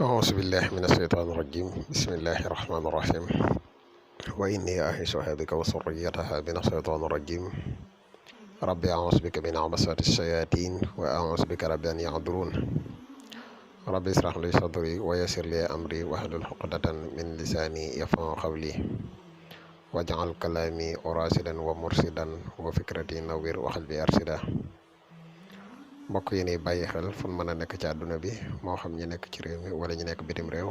أعوذ بالله من الشيطان الرجيم بسم الله الرحمن الرحيم وإني أعيذها بك وذريتها من الشيطان الرجيم ربي أعوذ بك من همزات الشياطين وأعوذ بك رب أن يحضرون ربي اشرح لي صدري ويسر لي أمري واحلل عقدة من لساني يفقهوا قولي واجعل كلامي راشدا ومرشدا وفكرتي نوير وقلبي أرشدا. mbokk yi ni bàyyi xel fu mën a nekk ci àdduna bi moo xam ñi nekk ci réew mi wala ñu nekk bitim réew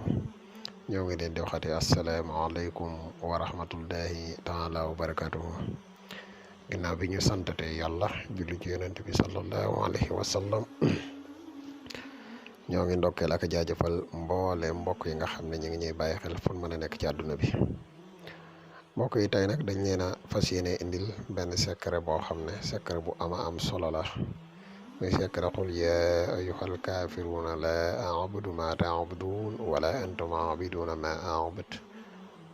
ñoo ngi leen di waxati asalaamaaleykum wa rahmatullahi taala wa barakatuhu. ginnaaw bi ñu santate yàlla julli ci yonent bi sallallahu alayhi wa sallam ñoo ngi ndokkeel ak jaajëfal mboole mbokk yi nga xam ne ñu ngi ñuy bàyyi xel fu mën a nekk ci àdduna bi. mbokk yi tey nag dañ leen a fas yéene indil benn secret boo xam ne secret bu ama am solo la. muy secret qul yaa ayyuhal kaafiruuna laa a'budu maa ta'buduun wala antum aabiduuna maa a'budu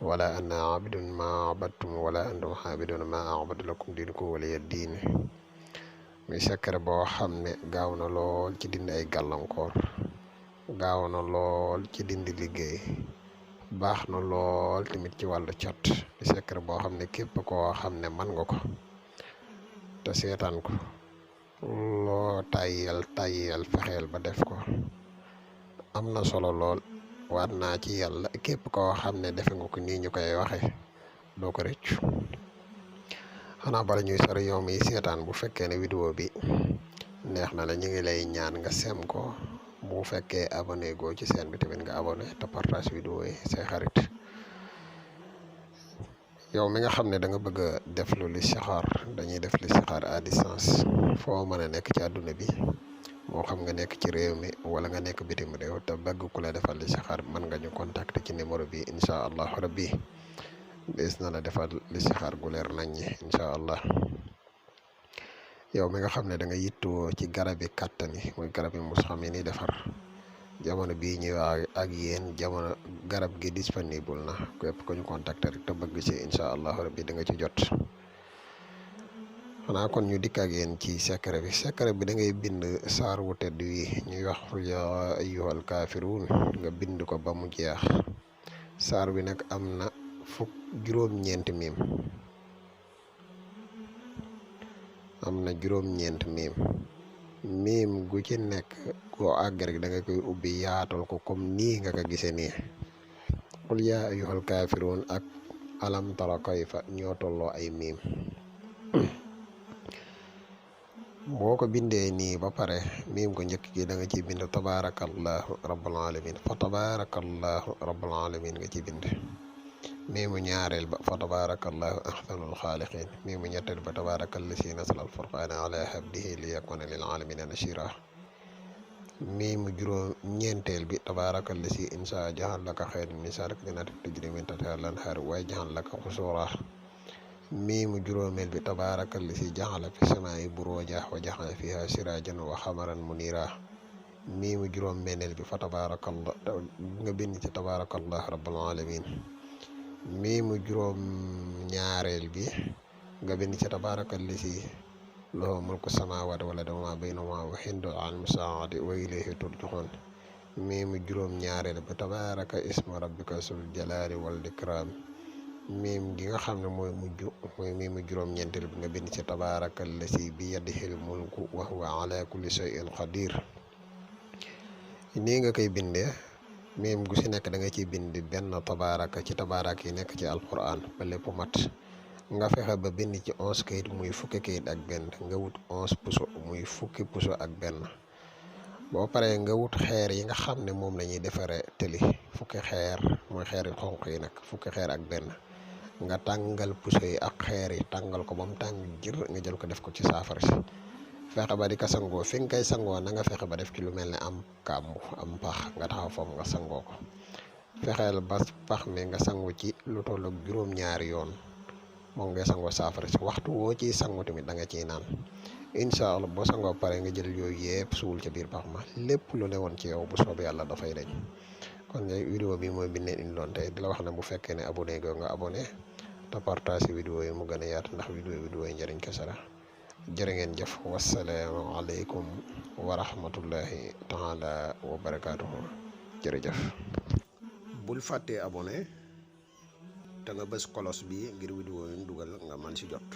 wala ana aabidun maa abadtum wala antum aabiduuna maa a'budu lakum diinukum waliya diin. muy secret boo xam ne gaaw na lool ci dindi ay gàllankoor, gaaw na lool ci dindi liggéey, baax na lool tamit ci wàllu cat. di secret boo xam ne képp koo xam ne man nga ko te seetaan ko loo tayyal fexeel ba def ko. am na solo lool, waat naa ci yàlla képp koo xam ne defe nga ko nii ñu koy waxe doo ko rëccu. xanaa bala ñuy sori yow mi seetaan, bu fekkee ne vidéo bi neex na la ñu ngi lay ñaan nga sem ko. bu fekkee abonné goo ci chaîne bi tamit nga abonné te partage vidéo yi say xarit. yow mi nga xam ne da nga bëgg a def lu listixaar, dañuy def listixaar à distance foo mën a nekk ci àdduna bi, moo xam nga nekk ci réew mi wala nga nekk bitim réew te bëgg ku la defal listixaar, mën nga ñu contacter ci numéro bi incha allah rabbi des na la defal listixaar gu leer nañ ñi incha allah. yow mi nga xam ne da nga yittoo ci garab yi kàttan yi, muy garab yi mus xam yi ni defar jamono bii ñuy wax ak yéen, jamono garab gi disponible na. képp ko ñu contacter rek te bëgg ci incha allah rabbi da nga ci jot. xanaa kon ñu dikk ak yéen ci secret bi da ngay bind saar wu tedd wi ñuy wax yaa ayyuhal kaafiruun, nga bind ko ba mu jeex. saar bi nag am na juróom-ñeenti miim, miim gu ci nekk koo àgg rek da nga koy ubbi yaatal ko comme nii nga ko gisee nii. qul yaa ayyuhal kaafiruun ak alam tara kayfa ñoo tolloo ay miim. boo ko bindee nii ba pare miim ko njëkk gi da nga ciy bind tabaarakallahu rabbul alamin, fa tabaarakallahu rabbul alamin nga ci bind. miimu ñaareel ba fa tabaarakallahu ahsanul xaaliqiin. miimu ñetteel ba tabaarakallazi nazzala al-furqaana ala abdihi liyakuna lil aalamiina nasiira. miimu ñeenteel bi tabaarakallazi in shaa ja'ala laka xayran min zaalika jannaatin tajrii min tahtihaa al-anhaar wa yaj'al laka qusuuraa. miimu juróomeel bi tabaarakallazi ja'ala fi samaa'i buruujan wa ja'ala fiihaa siraajan wa qamaran muniiraa. miimu juróom-benneel bi fa tabaarakallah nga bind ci tabaarakallah rabbul aalamiin. miimu juróom ñaareel bi nga bind ci tabaarakallazi lahu mulku samaawaati wal ardi wa maa baynahumaa wa indahu ilmu saa'ati wa ilayhi turja'uun. miimu juróom ñaareel bi tabaaraka ismu rabbika zul jalaali wal ikraam. miim gi nga xam ne mooy miimu juróom ñeenteel bi nga bind ci tabaarakallazi bi yadihil mulku wa huwa alaa kulli shay'in qadiir. nii nga koy bindee. miim gu si nekk da nga ciy bind benn tabaaraka ci tabaaraka yi nekk ci alquran ba lépp mat. nga fexe ba bind ci 11 kayit muy fukki kayit ak benn. nga wut 11 puso muy fukki puso ak benn. boo paree nga wut xeer yi nga xam ne moom la ñuy defaree tëli, fukki xeer mooy xeer yu xonq yi nag, fukki xeer ak benn. nga tàngal puso yi ak xeer yi, tàngal ko ba mu tàng jër, nga jël ko def ko ci saafara si. fexe ba di ko sangoo, fi nga koy sangoo na nga fexe ba def ci lu mel ne am kàmbu, am pax nga taxaw foofu nga sangoo ko. fexeel ba pax mi nga sangu ci lu toll ak juróom-ñaari yoon moom ngay sangoo saafara si. waxtu woo ciy sangu tamit da nga ciy naan. incha allah boo sangoo pare nga jël yooyu yëpp suul ca biir pax ma, lépp lu ne woon ci yow bu soobee yàlla dafay dañ. kon ngay vidéo bi mooy bi ne indi loon tey di la wax ne bu fekkee ne abonné go nga abonné te partage vidéo yi mu gën a yaatu, ndax vidéo yi njëriñ kese la. jërë ngeen jëf, wassalaamu aleykum wa rahmatullahi taala wa barakaatuhu. jërëjëf. bul fàttee abonné te nga bës kolos bi ngir vidéo yi ñu dugal nga man ci jot.